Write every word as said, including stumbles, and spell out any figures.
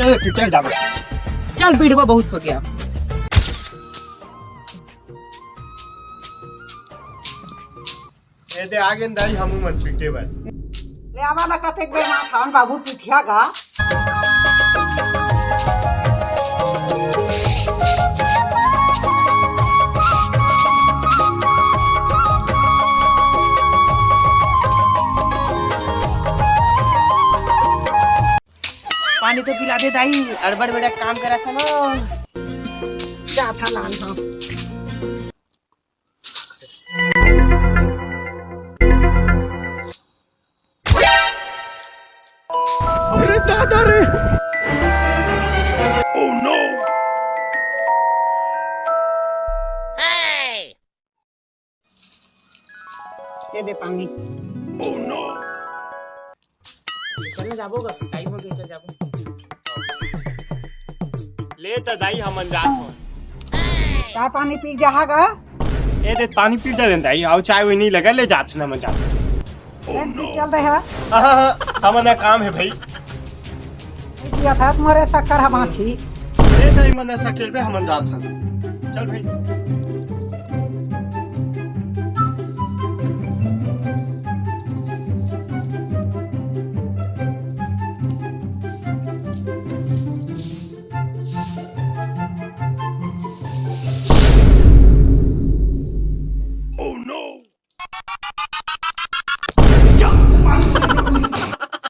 चल, चल, चल, जाबो। चल, बिड़वा बहुत हो गया। ए दे, आ गेन दाई, हमू मन पीटे बर। ले आवा ना, कतेक बेर मां खान बाबू पीठिया गा। पानी तो पिला दे दाई, अड़बड़ बेड़ा काम करा था ना। जा था लान हम। अरे दादा रे। Oh no। ये दे पानी। Oh no। चल ना जाबो गा, टाइम हो गया, चल जाबो। ले त दाई, हमन जात हन। चाय पानी पी जहा गा। ए दे, पानी पी दे दाई, अउ चाय वही नहीं लगा, ले जात हन, हमन जात हन। ले पी चल दे हा। आहा, हमन ना काम हे भाई। पिया था तुम्हारे शक्कर हा बाछी। ए दाई, मन ऐसा खेल पे हमन जात हन। चल भाई।